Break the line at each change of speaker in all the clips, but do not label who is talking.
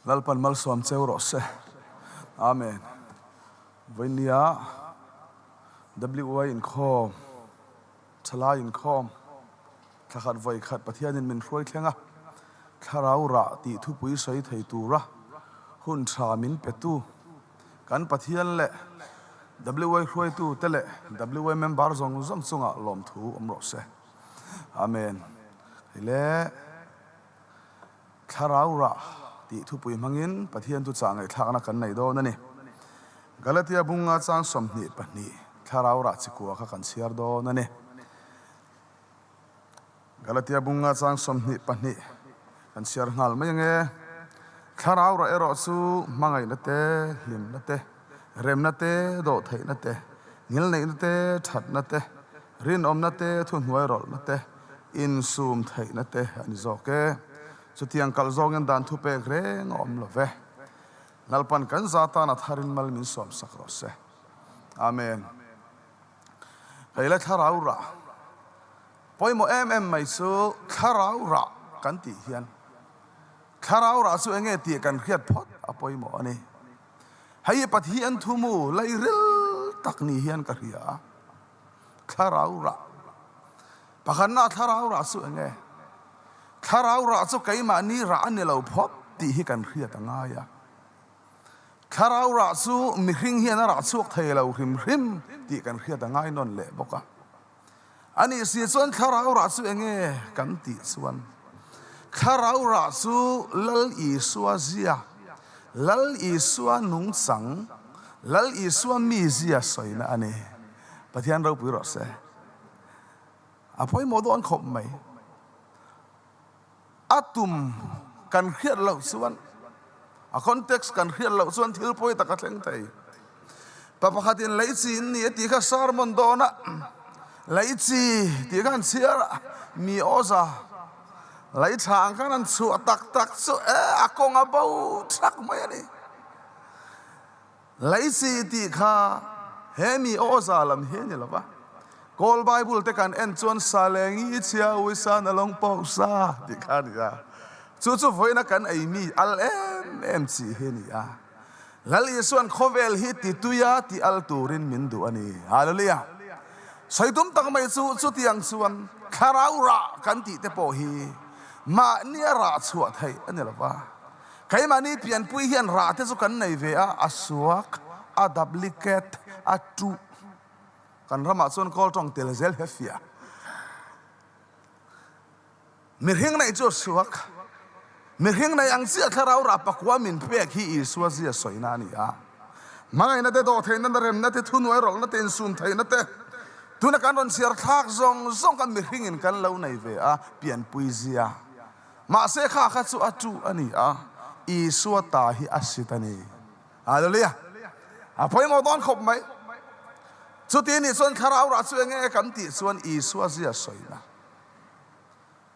Lalpan malsawm cheu rawh se. Amen. Vawinia WY inkhawm, Thalai inkhawm, thlakhat vawikhat Pathianin min hruai thleng a, Thlarau rah tih thupui sawi thei tura hun tha min petu kan Pathian leh WY hruaitu te leh WY member zawng zawng chungah lawmthu awm rawh se. Amen. Hei le. Thlarau rah tih thupui hmangin Pathian thuchah ngaihthlakna kan nei dawn a ni. Galatia bunga chang 22 Thlarau rah chikua kha kan chhiar dawn a ni. Galatia bunga chang 22 kan chhiar nghal mai ange. Thlarau rah erawh chu hmangaihna te, hlimna te, remna te, dawhtheihna te, ngilneihna te, thatna te, rinawmna te, thuhnuairawlhna te, Insum theihna te a ni zawk e. Chutiang kalh zawngin dan thupek reng a awm lo ve. Lalpan kan za tan a tharin mal min sawmsak rawh se. Amen. Hei le thlarau rah pawimawh em em mai chu thlarau rah kan tih hian thlarau rah chu enge tih kan hriat phawt a pawimawh a ni. Hei hi Pathian thumu lairil tak ni hian ka hria a. Thlarau rah. Pakhatna thlarau rah chu eng nge? Thlarau rah chu keimahni rah a ni lo phawt tih hi kan hriat a ngai a. Thlarau rah chu mihring hian a rah chhuak thei lo hrim hrim tih kan hriat a ngai nawn leh bawk a. A nih si chuan thlarau rah chu eng nge kan tih chuan thlarau rah chu Lal Isua zia, Lal Isua nungchang, Lal Isua mizia sawina a ni. Pathian ropui rawh se. A pawimawh dawn khawp mai. A tum kan hriat loh chuan, a context kan hriat loh chuan thil pawi tak a thleng thei. Pa pakhatin lei chi in ni a tih kha sermon dawn a, lei chi tih kha an chhiar a, mi awza lei tha ang khan an chhuah tak tak chu e a kawng a bo thak mai a ni. Lei chi tih kha he mi awza lam hi a ni lo va. Kawl Bible te kan en chuan sa leng i chhia ui sa na lawng pawh sa tih kha a ni a. Chu chu vawiina kan ei mi al em em chi hi a ni a. Lal Isuan khawvel hi ti tuia ti al turin min duh a ni. Hallelujah! Sawi tum tak mai chu chutiang chuan thlarau rah kan tih te pawh hi mahnia rah chhuah theih a ni lo va. Keimahni pianpui hian rah te chu kan nei ve a, a suak, a duplicate, a tuh. Kan ramah chuan kawl tawng tel zel he fiah. Mihring neih chu a suak. Mihring nei ang chiah thlarau rah pakua min pek hi Isua zia sawina a ni a. Hmangaihna te, dawhtheihna te, remna te, thunuai rawlhna te, insum theihna te, tuna kan rawn chhiar thlak zawng zawng kha mihringin kan lo nei ve a, pianpui zia. Mahse kha kha chu a tu a ni a, Isua ta hi a sit a ni. Hallelujah! A pawimawh dawn khawp mai. Chuti nih chuan thlarau rah chu enge kan tih chuan Isua zia sawina.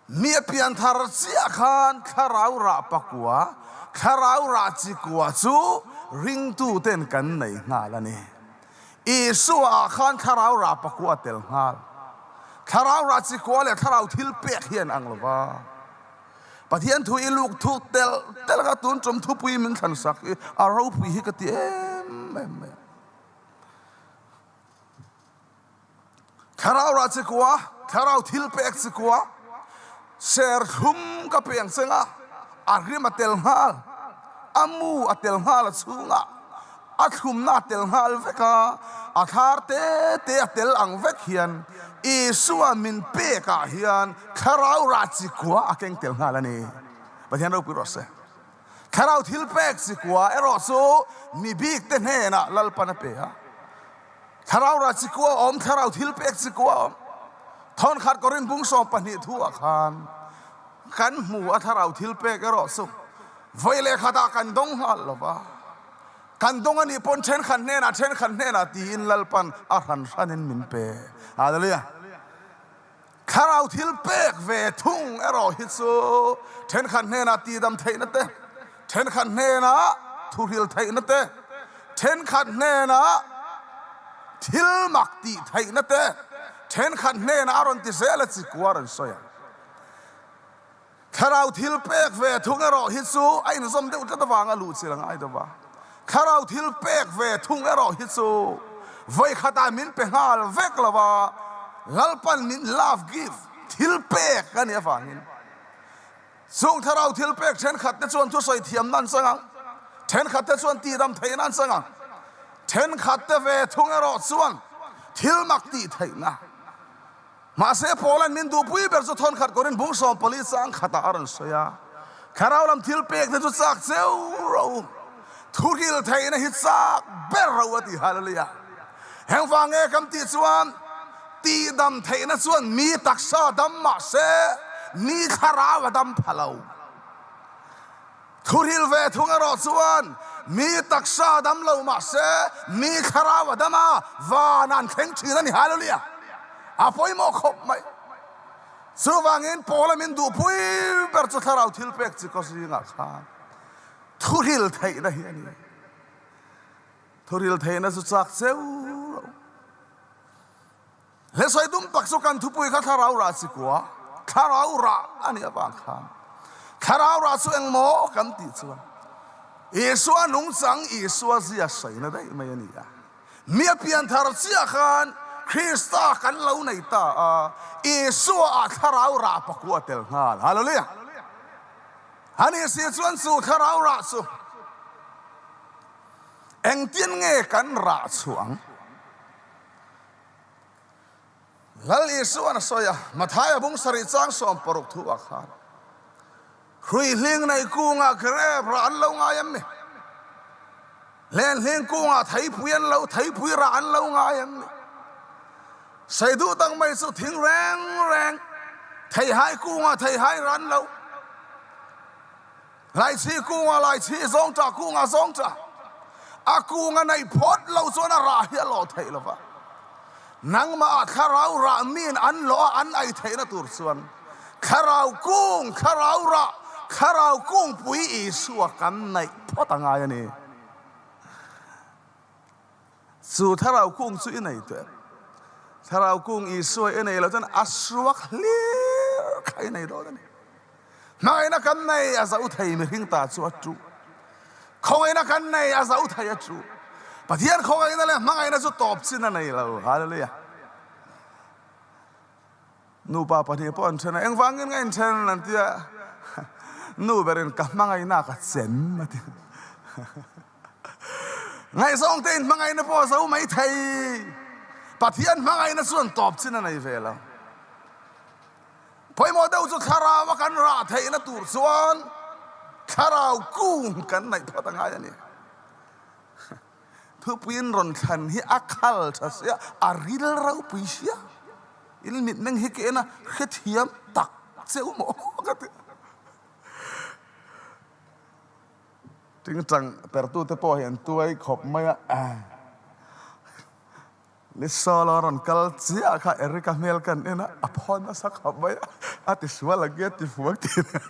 Mi a pian thar chiah khan thlarau rah pakua, thlarau rah chikua chu ringtu ten kan nei nghal a ni. Isua ah khan thlarau rah pakua a tel nghal. Thlarau rah chikua leh thlarau thil pek hi an ang lo va. Pathian thu i luk thu tel tel kha tun tum thupui min thlan sak hi a ropui hi ka ti em em mai a. Thlarau rah chikua, thlarau thil pek chikua, serthlum ka peng cheng a, a rim a tel nghal, a mu a tel nghal a chhungah, a thlumna a tel nghal vek a, a thlar te te a tel ang vek hian Isua min pekah hian thlarau rah chikua a keng tel nghal a ni. Pathian ropui rawh se. Thlarau thil pek chikua erawh chu mi bik te hnenah Lalpan a pe a. Thlarau rah chi kua a awm, thlarau thil pek chi kua a awm. Thawnkhat Korin bung 12 thu ah khan kan hmu a thlarau thil pek erawh chu vawi leh khatah kan dawng nghal lo va. Kan dawng a nih pawn thenkhat hnenah thenkhat hnenah tiin Lalpan a hran hranin min pe. Hallelujah. Thlarau thil pek ve thung erawh hi chu thenkhat hnenah tihdam theihna te, thenkhat hnenah thuhril theihna te, thenkhat hnenah thil mak tih theihna te, thenkhat hnenah a rawn ti zel a chikua a rawn sawi ang. Thlarau thil pek ve thung erawh hi chu a inzawm deuh tlat avanga luh chil a ngai deuh a. Thlarau thil pek ve thung erawh hi chu vawikhatah min pe nghal vek lo a, Lalpan min love gift, thil pek a nih avangin chung thlarau thil pek thenkhat te chuan thusawi thiamna an chang ang, thenkhat te chuan tihdam theihna an chang ang, thenkhat te ve thung erawh chuan thil mak tih theihna. Mahse, Paula'n min duhpui ber chu thawnkhat kawrin bung 14 chang khatah a rawn sawi a, Thlarau lam thil pek te chu chak cheu ro, thuhril theihna hi chak ber ro a ti. Hallelujah! Engvang nge kan tih chuan tihdam theihna chuan mi taksa dam mahse mi thlarau a dam pha lo. Thuhril ve thung erawh chuan mi taksa dam lo mahse mi thlarau a dam a, van an thleng thin a ni. Hallelujah! A pawimawh khawp mai. Chuvangin Paula min duhpui ber chu thlarau thil pek chi kaw zingah khan thuhril theihna hi a ni. Thuhril theihna chu chak cheu lo. He sawi dum tak chu kan thupui kha thlarau rah chi kua, thlarau rah a nih avang khan thlarau rah chu engmaw kan tih chuan Isua nungchang Isua zia sawina daih mai a ni a. Mi a pian thar chiah khan Krista kan lo nei ta a, Isua ah thlarau rah pakua tel nghal. Hallelujah! A nih si chuan chu thlarau rah chu engtin nge kan rah chhuah ang? Lal Isua'n a sawi a, Mathaia bung sarih chang 60 thu ah khan, Hrui hling nei kungah grep rah an lo ngai em ni? Len hling kungah theipui an lo theipui rah an lo ngai em ni? Sei duh tak mai chu thing reng reng theihai kungah theihai rah an lo Laichhi kungah laichhi, zawngṭah kungah zawngṭah. A kung a neih phawt lo chuan a rah hi a lawh theih lo va. Nangmah ah thlarau rah miin an lawh a an ei theihna tur chuan thlarau kung, thlarau rah, thlarau kungpui Isua kan neih phawt a ngai a ni. Chu thlarau kung chu i nei teh. Thlarau kung Isua i nei lo chuan a suak hlir kha i nei dawn a ni. Hmangaihna kan nei a zo thei mihring ta chu a tu. Khawngaihna kan nei a zo thei a tu. Pathian khawngaihna leh hmangaihna chu tawp chin a nei lo. Hallelujah. Nupa pahnih pawh an then a, engvangin nge inthen an ti a, nu berin ka hmangaihna ka chem a ti. Ngaihzawng te in hmangaihna pawh a zo mai thei. Pathian hmangaihna chuan tawp chin a nei ve lo. Pawimawh deuh chu thlarau a kan rah theihna tur chuan thlarau kung kan neih phawt a ngai a ni. Thupuiin rawn thlan hi a khal tha sia, a ril ropui sia. In mitmeng hi ka en a, hrethiam tak cheu maw ka ti. Tingtang pertute pawh hi an tuai khawp mai a. Lisolo a rawn kal chiah kha Eric-a hmel kan en a, a phaw nasa khawp mai a, a ti sual ang nge ti fuang tih nen.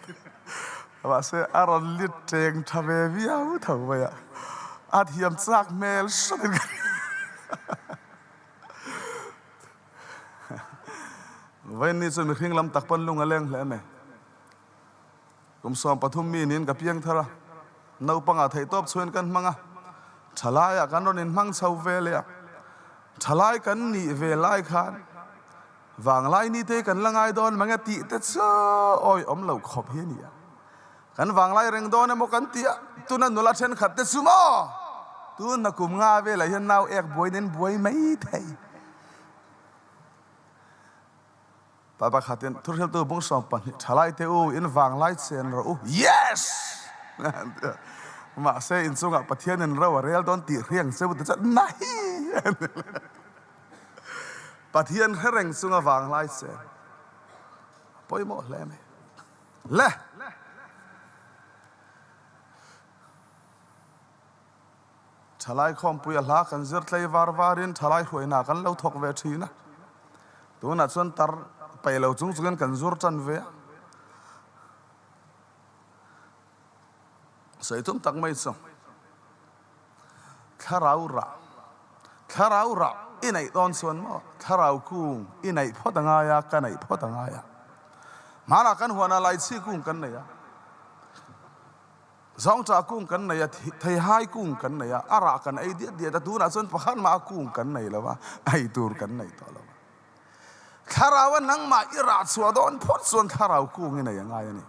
Mahse a rawn lit teng tha ve viau tho mai a, a thiam chak hmel hratin ka hria. Vawiin chu mihring lam tak pawn lung a leng hle mai. Kum 13 mi niin ka piang thar a, naupangah theihtawp chhuain kan hmang a, thalaiah kan rawn inhmang chho ve leh a, thalai kan nih ve lai khan vanglai ni te kan la ngai dawn mang e tih te chu awi awm lo khawp hi a ni a, kan vanglai reng dawn emaw kan tih a, tuna nula thenkhat te chu maw tuna kum nga velah hian nau ek buai nen buai mai thei. Pa pakhatin thuhriltu bung 12 thalai te u in vanglai chen rawh u. Yes! Mahse in chungah Pathian in ro a rel dawn tih hriang che u ti chuan nahi! Pathian hre reng chunga vanglai chen a pawimawh hle mai. Le! Thalai khawmpui a hla kan zir tlei var varin thalai hruaina kan lo thawk ve thin a, tunah chuan tar peih lo chung chungin kan zur tan ve a. Sawi tum tak mai chu thlarau rah, thlarau rah i neih dawn chuan maw thlarau kung i neih phawt a ngai a, ka neih phawt a ngai a. Hmanah kan huanah laichhi kung kan nei a, zawngṭah kung kan nei a, theihai kung kan nei a, a rah kan ei diat diat a, tunah chuan pakhat mah a kung kan nei lo a, ei tur kan nei tawh lo a. Thlarau a nangmah i rah chhuah dawn phawt chuan thlarau kung i nei a ngai a ni.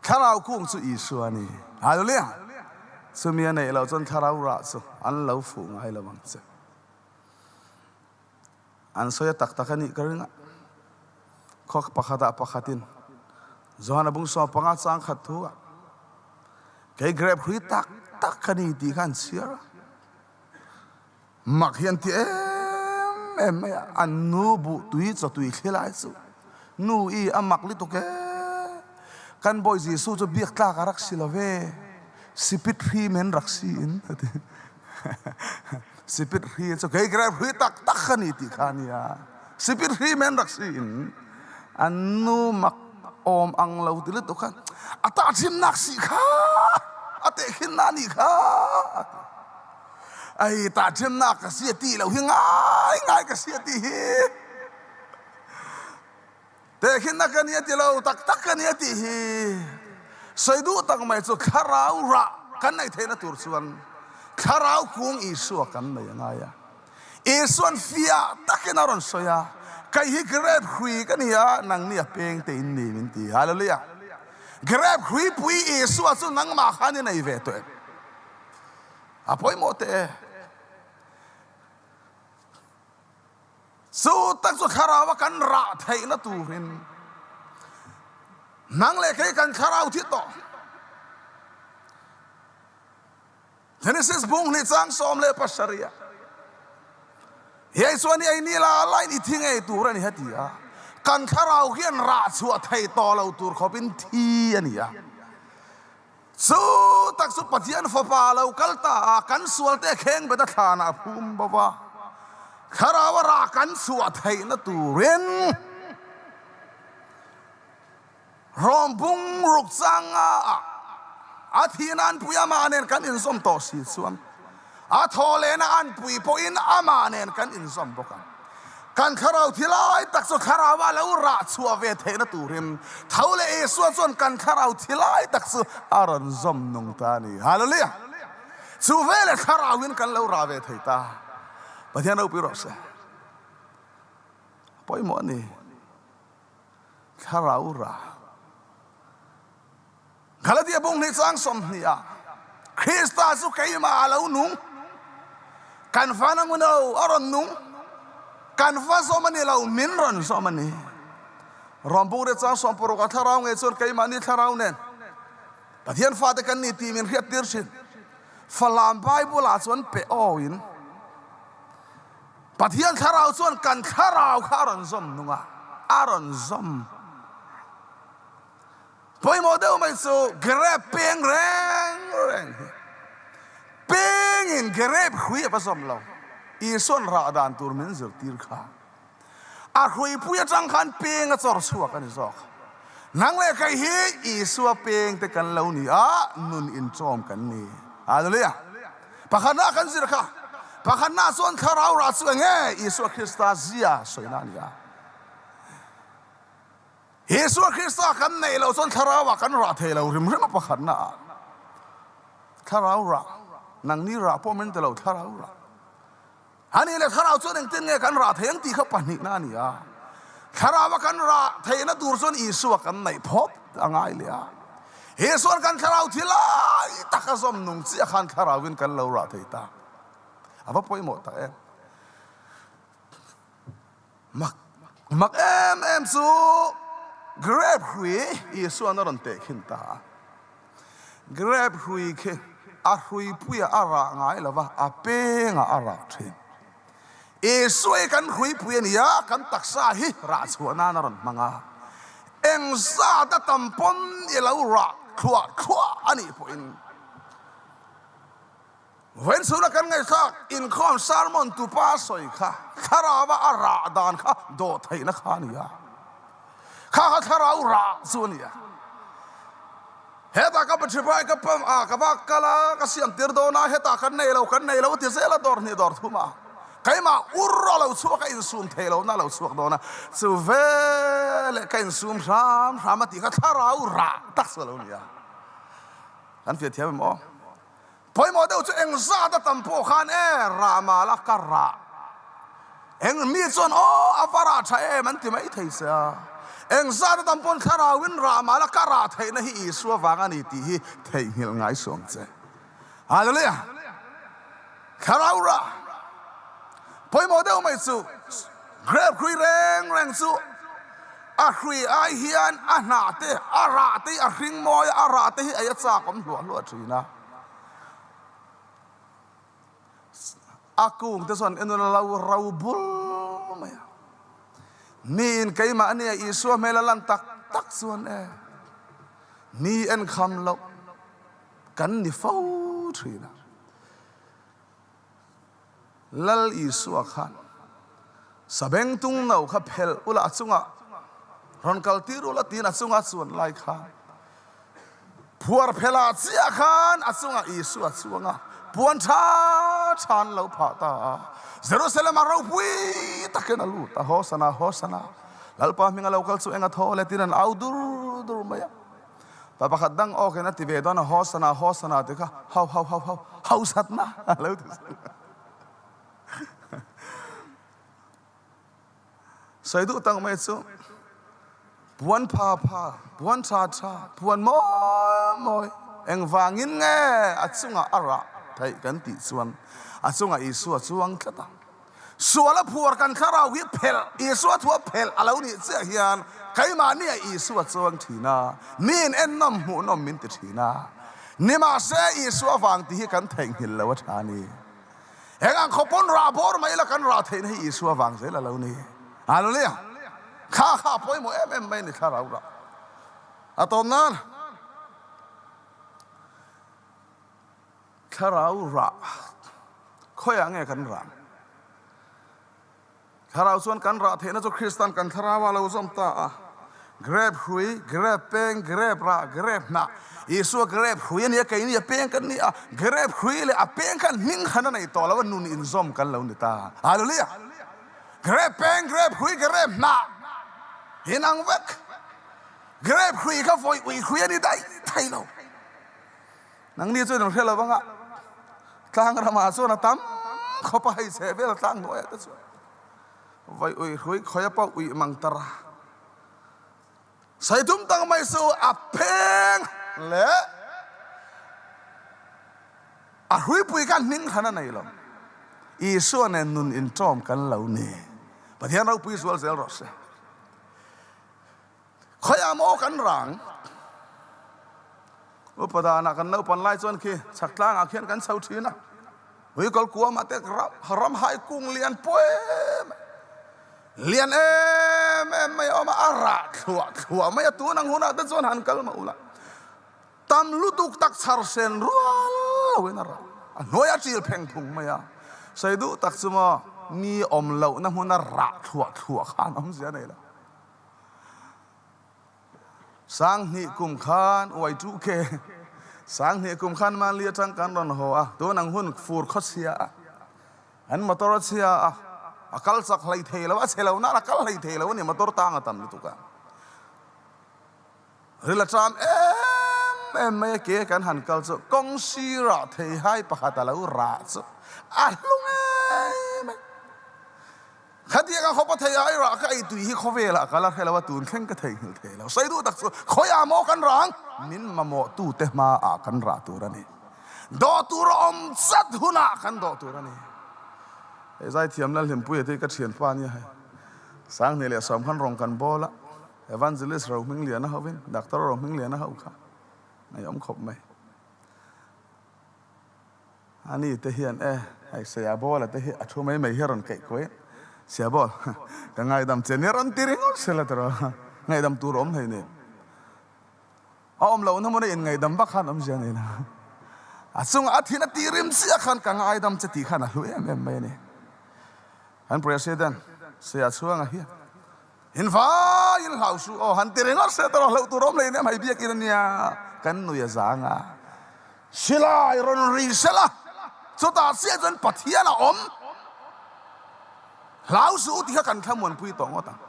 Thlarau kung chu Isua a ni. Hallelujah! Chumi a neih loh chuan thlarau rah chu an lo fuh ngai lo ang che. An sawi a tak tak a nih ka ring a. Khaw pakhatah pakhatin Johana bung sawm panga chang khat thu ah kei grape hrui tak tak ka ni tih kha an chhiar a. Mak hi an ti em em mai a, an nu buh tui chaw tui thli lai chu nu i a mak lutuk e. Kan Bawi Jesuh chu biak tlak a rak si lo ve, sipit hri men rak si in a ti. Sipit hri chu kei grape hri tak tak ka ni tih kha a nia. Sipit hri men rak si in an nu mak awm ang lo ti lutuk khan a tahchimnak si kha a tehkhinnak nih kha a ti. Ai tahṭhennak ka si a ti lo hi ngai ngai ka si a ti hi. Tehkhinnak ka ni a ti lo taktak ka ni a ti hi. Soi duh tak mai chu thlarau rah kan nei theihna tur chuan thlarau kung Isua kan nei a ngai a. Isuan fiah takin a rawn sawi a, kei hi grape hrui ka ni a, nangni a peng te in ni min ti. Hallelujah. Grape hrui pui Isua chu nangmah khan i nei ve tawh em? A pawimawh teh e. Chu tak chu thlarau a kan rah theihna turin nang leh kei kan thlarau thi tawh. Genesis bung hnih chang 17 ah Hei chuan i ei ni la lain i thi ngei tur a ni heti a, kan thlarau hian rah chhuah thei tawh lo tur khawpin thi a ni a. Chu tak chu Pathian Fapa lo kal ta a, kan sualte kheng bet a thlanah a phum bo va, Thlarau a rah kan chhuah theihna turin Rom bung ruk changa a thihna anpui amah nen kan inzawm tawh si chuan a thaw lehna anpui pawhin amah nen kan inzawm bawk ang. Kan thlarau thi lai tak chu thlarau a lo rah chhuah ve theihna turin tho leh Isua chuan kan thlarau thi lai tak chu a rawn zawm nung ta a ni. Hallelujah! Chu veleh thlarauin kan lo rah ve thei ta. Pathian ropui rawh se. A pawimawh a ni. Thlarau rah. Galatia bung hnih chang 20 ah Krista chu keimah a lo nung, kan fa nang lo a rawn nung, kan fa zawm a ni lo, min rawn zawm a ni. Rom bung riat chang 60 ah thlarau ngei chuan keimahni thlarau nen Pathian fate kan ni tih min hriattir thin. Falam Bible ah chuan pe awin Pathian thlarau chuan kan thlarau kha a rawn zawm nung a, a rawn zawm. Pawimawh deuh mai chu grape peng reng reng hi pengin grape hrui a va zawm lo. Isua'n rah dan tur min zirtir kha a hruipui atang khan peng a chawr chhuak a ni zawk. Nang leh kei hi Isua peng te kan lo ni a, nun inchawm kan ni. Hallelujah! Pakhatna kan zir kha, pakhatna chuan thlarau rah chu enge? Isua Krista zia sawina a ni a. Isua Krista kan neih loh chuan thlarauah kan rah thei lo hrim hrim a pakhatna ah. Thlarau rah, nangni rah pawh min ti lo, thlarau rah. Ani leh thlarau chuan engtin nge kan rah thei ang tih kha pahnihna a ni a. Thlaraua kan rah theihna tur chuan Isua kan neih phawt a ngai leh a. Isua'n kan thlarau thi lai tak a zawm nung chiah khan thlarauin kan lo rah thei ta. A va pawimawh tak em. Mak mak em em chu grape hrui Isua'n a rawn tehkhin ta a. Grape hrui khi a hruipuiah a rah ngai lo va, a pengah a rah thin. Isua hi kan hruipui a ni a, kan taksa hi rah chhuah nan a rawn hmang a. Eng zat a tam pawn i lo rah thluah thluah a nih pawhin, Vawiin chhuna kan ngaihthlak inkhawm sermon tupa sawi kha thlarau a rah dan kha dawhtheihna kha a ni a. Kha kha thlarau rah chu a ni a. Hetah ka battery ka pump a, ka vak kal a, ka siam tir dawn a, hetah kan nei lo, kan nei lo a ti zel a dawr hnih dawr thum a. Keimah ur a lo chhuak a, insum theih lohna a lo chhuak dawn a, chu veleh ka insum hram hram a tih kha thlarau rah tak chu a lo ni a. Kan fiah thiam em aw? Pawimawh deuh chu eng zat a tam pawh khan e rah mala ka rah. Eng mi chuan aw a va rah tha em an ti mai thei se a. Eng zat a tam pawn thlarauin rah mala ka rah theihna hi Isua vang a ni tih hi theihnghilh ngai suam che. Hallelujah! Thlarau rah pawimawh deuh mai chu grape hrui reng reng chu a hrui ai hian a hnah te, a rah te hi a hring mawi a, a rah te hi ei a chak awm hluah hluah thin a. A kung te chuan enun a lo ro bul mai a. Miin keimah ania Isua hmel a lan tak tak chuan e, mi enkham loh kan ni fo thin a. Lal Isua khan sabengtung no kha phelh ula a chungah rawn kal tir ula tiin a chunga chuan lai khan phuar phelah chiah khan a chungah Isua chuang a, puan tha tha an lo phah ta a. Jerusalem ah ropui takin a lut a, Hosana, Hosana, Lalpa hminga lo kal chu eng a thaw le tiin an au dur dur mai a. Pa pakhat dang awk in a ti ve dawn a, Hosana, Hosana ti kha hau hau hau hau hausatna a lo ti zel. Sawi duh tak mai chu puan pha pha, puan tha tha, puan mawi mawi engvangin nge a chungah a rah theih kan tih chuan a chungah Isua chuang tlat a. Sual a phuar kan thlarau hi phelh, Isua thu a phelh a lo nih chiah hian keimahni ah Isua chuang thin a, miin ennawm hmuhnawm min ti thin a. Nimahse Isua vang tih hi kan theihnghilh lo a tha a ni. Eng ang khawp pawn rah bawr mai ila kan rah theihna hi Isua vang zel a lo ni. Hallelujah! Kha kha a pawimawh em em mai a ni thlarau rah a tawm nan. Thlarau rah khawiah nge kan rah? Thlarau chuan kan rah theihna chu Kristan kan thlarau a lo zawm ta a. Grep hrui, grep peng, grep rah, grep hnah. Isua grep hrui a nia, keini a peng kan ni a. Grep hrui leh a peng khan hming khan a nei tawh lo a, nun inzawm kan lo ni ta. Hallelujah! Grep peng, grep hrui, grep hnah inang vek. Grep hrui kha vawi ui hrui a ni daih thei lo. Nangni chuan an hre lo anga tlang ramah chuan a tam khawp a, hei chhe vel tlang hnuaiah te chuan vai ui hrui khawi a pawh uih mang tar a, sawi tum tak mai chu a pheng leh a hruipui khan hming hran a nei lo. Isua nen nun inṭawm kan lo ni. Pathian ropui zual zel rawh se. Khawiah maw kan rang? Upa danah kan naupan lai chuan khi chhak tlangah khian kan chho thin a. Huikawl kuamah te ram hai kung lian pui mai, lian em em mai a awm a, a rah thluah thluah mai a. Tun ang hunah te chuan han kal mah ula, tam lutuk tak chhar sen rual loin a rah a, hnuai a chil pheng phung mai a. Sawi duh tak chu maw mi awm lohna hmuna rah thluah thluah khan awmzia a nei lo. Sanghnih kum khan Y2K Sanghnih kum khan Manli atang kan rawn haw a, tun ang hun fur khaw chhia a, an motor a chhia a, a kal chak hlei thei lo, a chhe lo nan a kal hlei thei lo a ni, motor tang a tam lutuk a. Ril a ṭam em em mai a, ke kan han kal chu kawng sirah theihai pakhat a lo rah chu a hlu ngei mai. Khatiang a khawp a thei ai rah ka ei tui hi khawvelah ka la hre lo a, tun thleng ka theihnghilh thei lo. Sawi duh tak chu khawiah maw kan rang? Min mamawhtute hmaah kan rah tur a ni. Dawh tur a awm chat hunah kan dawh tur a ni. Hei Zaithiam Lalhlimpuia te hi ka thianpa a nia hei. Sanghnih leh Sawm khan rawng kan bawl a, Evangelist Rohmingliana hovin Doctor Rohmingliana ho kha ngaihawm khawp mai. Ani te hian e, hei Saya Bawla te hi a thu mai mai hi a rawn keih kuai. Saya Bawl, ka ngaidam che nia rawn ti ringawt sela tiraw, ngaihdam tur a awm hlei nen. A awm lohna hmuna inngaidam vak khan awmzia a nei lo. A chungah a thin a tih rim chiah khan ka ngaidam che tih khan a hlu em em mai a ni. Kan President Saya Chhuanga hian In vaiin hlau suh aw, han ti ringawt se tawh hlauh tur awm lei nem hei biakin a nia, kan nui a zang a. Silai rawn ri sela, chutah chiah chuan Pathian a awm. Hlau suh u ti kha kan thlamuanpui tawh ngawt ang.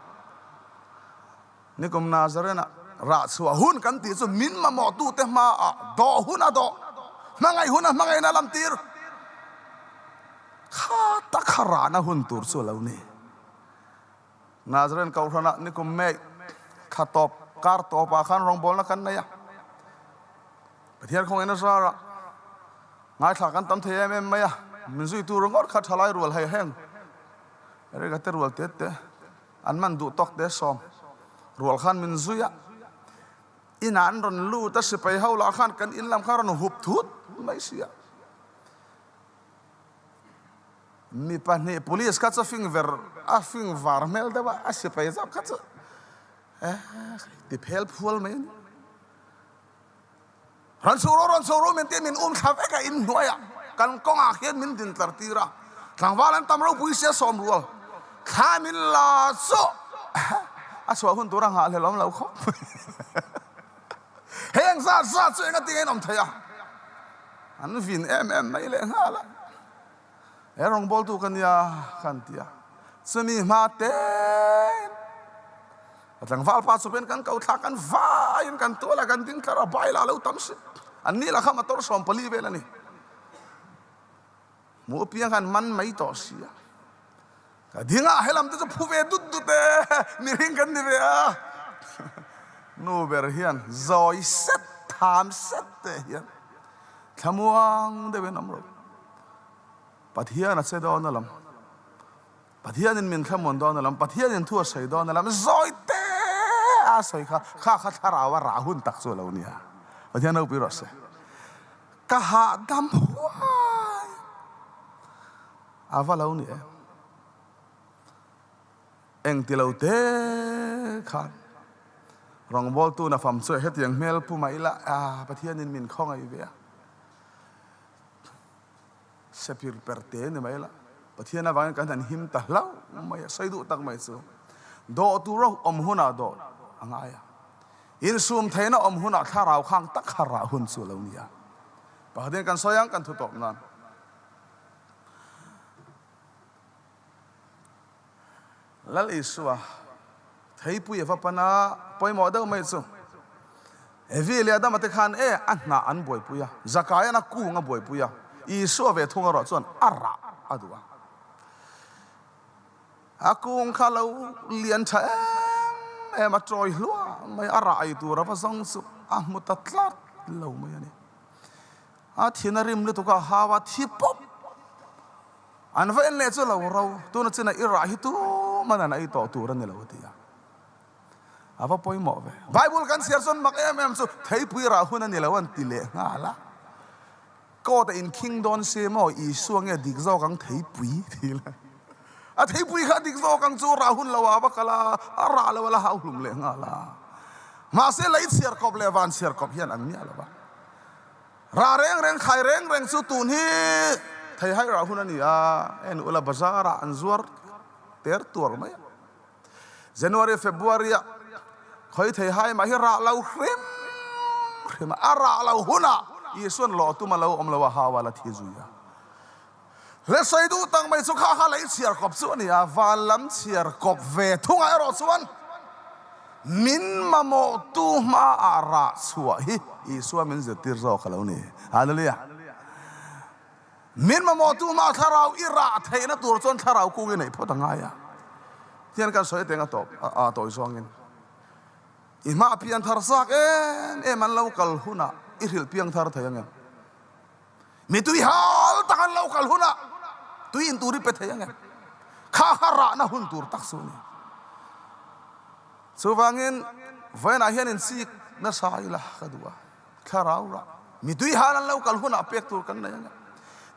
Nikum Nazarena rah chhuah hun kan tih chu min mamawhtute hmaah dawh hun a dawh, hmangaih hun a hmangaihna lam tir. Kha tak kha rahna hun tur chu a lo ni. Nazaren Kohhranah nikum May thla tawp kar tawpah khan rawngbawlna kan nei a. Pathian khawngaihna zarah ngaithla kan tam thei em em mai a, min zui tur ringawt kha thalai rual hei heng Erika te rual te te an man duh tawk te sawm rual khan min zui a. Inah an rawn lut a, sipai ho lah khan kan in lam kha rawn hup thut mai si a. Mi pahnih police kha chu fing ver a fing var hmel deuh a, a sipai zawk kha chu eh ti phel phual mai a ni. Rawn chho rawh, rawn chho rawh min ti a, min um thla vek a, in hnuaiah kan kawngah hian min din tlar tir a, tlangval an tam ropui sia sawm rual thla min la chu a chhuah hun tur a nghahhlelh awm lo khawp mai. Heng zat zat chu enga tinge in awm thei a, an vin em em mai leh nghal a. He rawngbawltu ka nia ka han ti a, chumi hma tein a tlangval pa chawpin kan ko thlak kan vaiin kan tual a, kan ding tlar a, bai lah a lo tam si. An ni lah kha motor 14 vel a ni. Hmuh apiang khan man mai tawh si a. Ka ding a, helam te chu phu ve dut dut e, mihring kan ni ve a. Nu ber hian zawi set, tham set te hian thlamuang deuhin awm rawh. Pathian a che dawn a lam, Pathianin min thlamuan dawn a lam, Pathianin thu a sawi dawn a lam, zawi te a sawi kha, kha kha thlarau a rah hun tak chu a lo nia. Pathian ropui rawh se. Ka hahdam huai a va lo ni em. Eng ti lo te khan rawngbawltu na fam chu hetiang hmel pu mah ila, Pathianin min khawngaih ve a. Sepir per te ni mai la, Pathian avangin kan han him ta hlauh mai a, sawi duh tak mai chu dawh tura awm hunah dawh a ngai a, insum theihna awm hunah thlarau khang tak kha rah hun chu a lo ni a. Pakhatin kan sawi ang kan thu tawp nan. Lal Isua theipui a va pan a, pawimawh deuh mai chu Evi leh Adama te khan e a hnah an buaipui a, Zakaian a kung a buaipui a, Isua ve thung erawh chuan a rah a duh a. A kung kha lo lian tha em em a, tawi hluah mai a, rah ei tur a va zawng chu a hmu ta tlat lo mai a ni. A thin a rim lutuk a, hau a thi pawp. An va en leh chu lo ro, tuna chin a i rah hi tuman an ei tawh tur a ni lo a ti a. A va pawimawh ve. Bible kan chhiar chuan mak em em chu theipui rah hun a ni lo an ti leh nghal a. Court a inkhing dawn si maw Isua nge dik zawk ang theipui ti la. A theipui kha dik zawk ang chu rah hun lo ah a va kal a, a rah lo a la hau hlum leh nghal a. Mahse lei chhiar kawp leh van chhiar kawp hian an miah lo va. Rah reng reng khai reng reng chu tun hi theihai rah hun a ni a, en ula bazar ah an zuar ter tuar mai a. January February ah khawi theihai mah hi rah lo hrim hrim a, a rah lo hun ah Isuan lawh tum a lo awm lo a, hau a la thi zui a. Hle sawi duh tak mai chu kha kha lei chhiar kawp chu a ni a, van lam chhiar kawp ve thungah erawh chuan min mamawhtu hmaah rah chhuah hi Isua min zirtir zawk a lo ni. Hallelujah! Min mamawhtu hmaah thlarau i rah theihna tur chuan thlarau kung i neih phawt a ngai a. Tihian kan sawi teng a tawp a tawi zawngin i hma pianthar zak em em an lo kal hunah i hrilh piangthar thei ang em? Mi tui hal tak an lo kal hunah tui in tur i pe thei ang em? Kha kha rahna hun tur tak chu a ni. Chuvangin vawiinah hian inchik nasa ila ka duh a, thlarau rah mi tui hal an lo kal hunah pek tur kan nei ang em?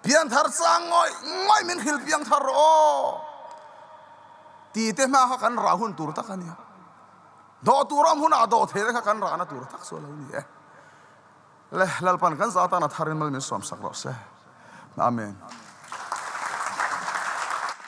Pianthar chang ngawih ngawih min hrilh piangthar rawh aw ti te hma kha kan rah hun tur tak a nia. Dawh tur awm hunah dawh theihna kha kan rahna tur tak chu a lo ni e. Le Lalpan kan za atana tharin mal min sawmsak rawh se. Amen.